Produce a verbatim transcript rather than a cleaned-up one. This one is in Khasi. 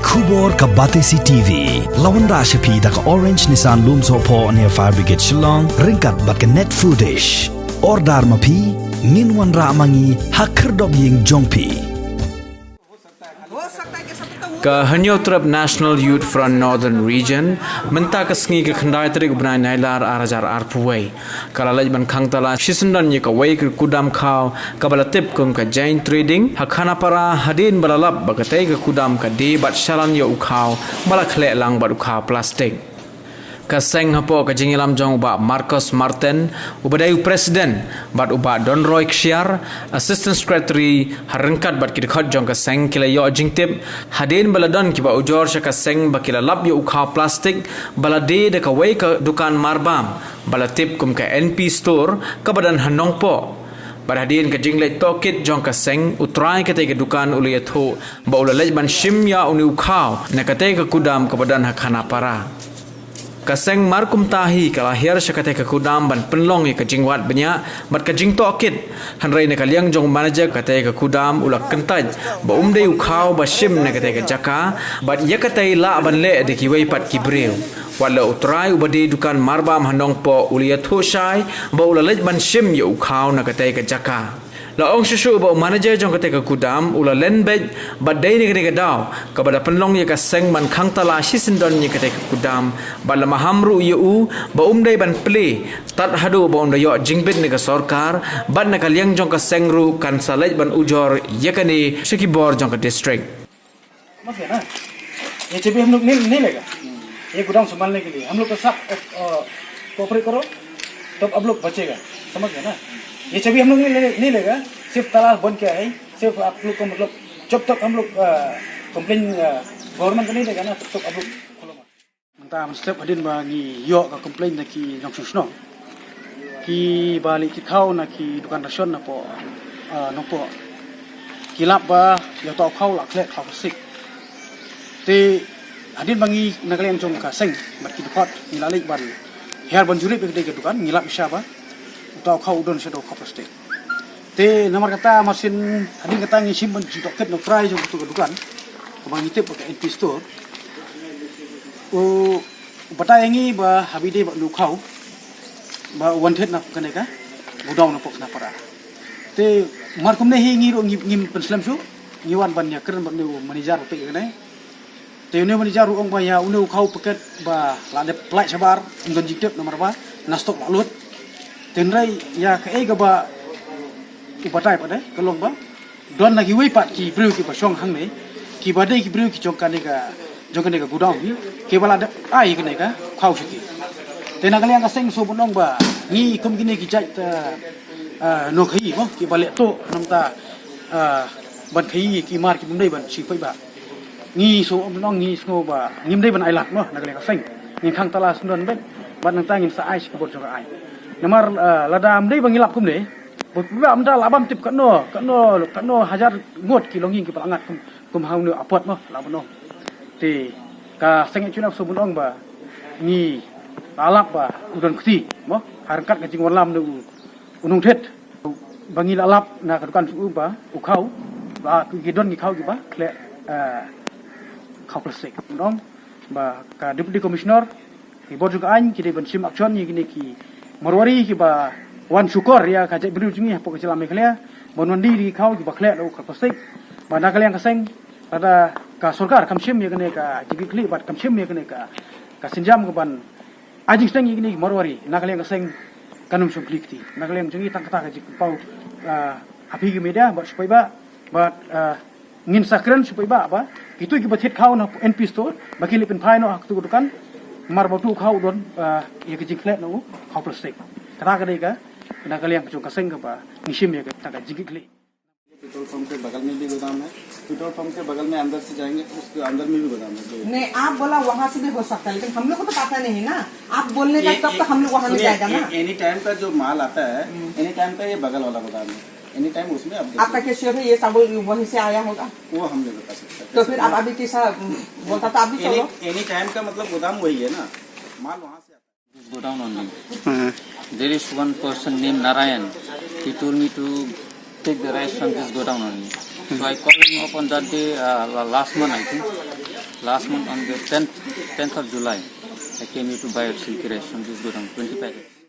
Khubor ka Batesi T V la wanrah sha phi da ka Orange Nissan Lumsohphoh near Fire Brigade Shillong, ryngkat bad ka Net Foodish. Order ma phi, ngin wanrah ma ngi ha khyrdop ïing jong phi. Ka Hynñiewtrep National Youth Front Northern Region mynta ka sngi ka khyndai tarik u bnai Nailar ar hajar arphew wei ka la leit ban khang tala shisyndon ïa kawei ka kudam khaw kaba la tip kum ka Jain Trading ha Khanapara, hadien ba la lap ba katei ka kudam ka die bad shalan ïa u khaw ba la khleh lang bad u khaw plastik. Ka seng hapoh ka jingïalam jong u Bah Marcos Martin, uba dei u president, bad u Bah Donroy Kshiar, assistant secretary, ha ryngkat bad ki dkhot jong ka seng ki la ïoh jingtip hadien ba la don kiba ujor sha ka seng ba ki la lap ïa u khaw plastik ba la die da kawei ka dukan marbam ba la tip kum ka N P Store kaba don ha Nongpoh. Bad hadien ka jingleit tohkit jong ka seng, u trai katei ka dukan u la ïathuh ba u la leit ban shim ïa une u khaw na katei ka kudam kaba don ha Khanapara. Ka seng mar kumta hi ka la hiar sha katei ka kudam ban pynlong ïa ka jingwad bniah bad ka jingtohkit. Hynrei na ka liang jong u manager katei ka kudam u la kyntait ba um dei u khaw ba shim na katei ka jaka, bad ïa katei lah ban leh da kiwei pat ki briew. Wat la u trai uba die dukan marbam ha Nongpoh u la ïathuh shai ba u la leit ban shim ïa u khaw na katei ka jaka. La ong shuh shuh ba u manager jong katei ka kudam u la len beit bad dei na katei ka daw kaba la pynlong ïa ka seng ban khang tala shisyndon ïa katei ka kudam, bad la maham ruh ïa u ba um dei ban plie tad haduh ba un da ïoh jingbit na ka sorkar, bad na ka liang jong ka seng ruh kan sa leit ban ujor ïa kane sha ki bor jong ka district. समझ गए ना? ये चाबी हम लोग नहीं, नहीं लेगा। ये गोदाम संभालने के लिए हम लोग का सब, अ, कोऑपरेट करो, तब आप लोग बचेगा। समझ गए ना? ये चाबी हम लोग नहीं ले-, नहीं लेगा। सिर्फ ताला बंद किया है। सिर्फ आप लोग को, मतलब, जब तक हम लोग, अ, कंप्लेन, अ, गवर्नमेंट को नहीं देगा ना, तब तक आप लोग खोलो मत। Mynta mynstep hadien ba ngi ïoh ka complain na ki nongshong shnong kiba leit kit khaw na ki dukan ration napoh, ah, Nongpoh. Ki lap ba ïa uta u khaw la khleh khaw plastik. Te hadien ba ngi na ka liang jong ka seng bad ki dkhot ngi la leit ban hiar ban jurip ïa ka dukan, ngi lap shisha ba uta u khaw u don shaduh khaw plastik. Te namar kata, mar shen hadien kata ngi shim ban jingtohkit na u trai jong katu ka dukan kaba ngi tip ba ka N P Store. U batai ïa ngi ba haba ïadei bad une u khaw ba u wan thied na kane ka godown napoh Khanapara. Te mar kumne hi ngi ruh ngi, ngim pynslem shuh, ngi wan ban ïakren bad une u manager uta ïa kane. Te une u manager u ong ba ïa une u khaw packet ba la dep pynlait shabar, ym don jingtip namar ba na stock la lut. Te hynrei ïa kaei kaba u batai pat de ka long ba don na kiwei pat ki briew kiba shong hangne, kiba dei ki briew ki jong kane ka, jong kane ka godown hi, kiba la dep ai kane ka khaw sha ki. Te na ka liang ka seng sngewbha ban ong ba ngi kum kine ki jait, ah, ah, nongkhaii mo, kiba leh tuh namar ta, ah, ban khaii ki mar ki bym dei ban shu peit ba. Ngi sngewbha ban ong, ngi sngew ba ngim dei ban ailad mo, na ka liang ka seng. Ngin khang tala syndon beit bad nangta ngin sa ai sha ki bor jong ka aiñ. Namar, ah, lada ym dei ba ngi lap kumne, ba, ba ym da lah ban tip katno, katno, katno hajar ngut ki longïing kiba la ngat kum, kum ha une u apot mo, lah ban ong. Te ka seng ïa u sngewbha ban ong ba ngi la lap ba u don kti mo, ha ryngkat ka jingwanlam na u, u nongthied. Ba ngi la lap na ka dukan jong u ba u khaw, ba ki don ki khaw kiba khleh, eh, khaw plastik. Nong ba ka Deputy Commissioner, ki bor jong ka aiñ ki dei ban shim action ïa kine ki Marwari kiba wan shukor ïa ka jaitbynriew jong ngi hapoh ka jylla Meghalaya ban wan die ïa ki khaw kiba khleh da u khaw plastik. Ba na ka liang ka seng, lada ka sorkar kam shim ïa kane ka jingkitkhlieh bad kam shim ïa kane ka, ka sienjam ka ban ai jingsneng ïa kine ki Marwari, na ka liang ka seng kan ym shong khlieh kti. Na ka liang jong ngi tang kata ka jingpynpaw, ah, ha phi ki media bad shu paidbah, bad, ah, ngin sa kren shu paidbah ba kito kiba thied khaw na N P Store ba ki leit pynphai noh ha katu ka dukan, namar ba utu u khaw u don, ah, ïa ka jingkhleh na u khaw plastik. Kata ka dei ka, na ka liang ka jong ka seng kaba ngi shim ïa kata ka jingkitkhlieh. पेट्रोल पंप के बगल में भी गोदाम है, पेट्रोल पंप के बगल में अंदर से जाएंगे, उसके अंदर में भी गोदाम है। नहीं, आप बोला वहाँ से भी हो सकता है, लेकिन हम लोग को तो पता नहीं ना। आप बोलने का ये, तब ये, तो हम लोग वहाँ में सुनिए, जाएगा ना। ये एनी टाइम का जो माल आता है, हम्म। एनी टाइम का ये बगल वाला गोदाम है, एनी टाइम उसमें आप देखिए। आपका क्या श्योर है ये चावल वहीं से आया होगा? वो हम नहीं बता सकते। तो फिर आप अभी कैसा, हम्म, बोलता तो आप भी एनी, चलो। एनी टाइम का मतलब गोदाम वही है ना, माल वहाँ से आता है। This godown only. Uh-huh. There is one person named Narayan. He told me to take the rice from this godown only. So I called him up on that day, uh, la-, last month, I think. Last month on the tenth, tenth of July, I came here to buy a silky rice from this godown, twenty packets.